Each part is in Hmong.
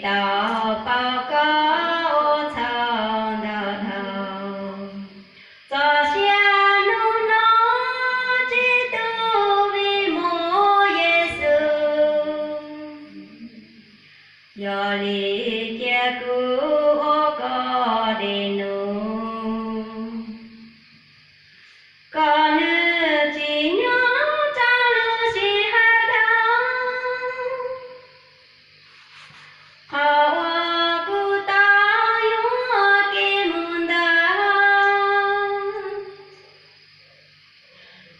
tau paub koj ua txhaum ntau dhau. Txoj sia hnub no tsis tu vim muaj Yexus. Yog li cia kuv ua koj dej num, kom nws tsim nyog rau lub sij hawm dhau. Qhov uas kuv tau yuam kev mus ntawd,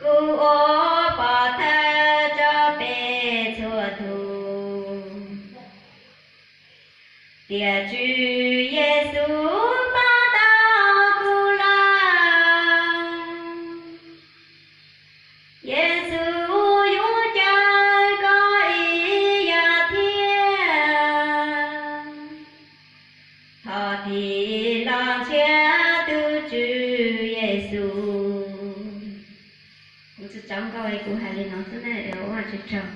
kuv ua pov thawj rau peb txhua tus, tias Tswv Yexus pab tau kuv lawm. Yexus yuav caw koj ib yam thiab, thov tig los ntshiab tus Tswv Yexus. Kuv tsis tsaub nkauj, kuv hais li no xwb na, ua tsis raug.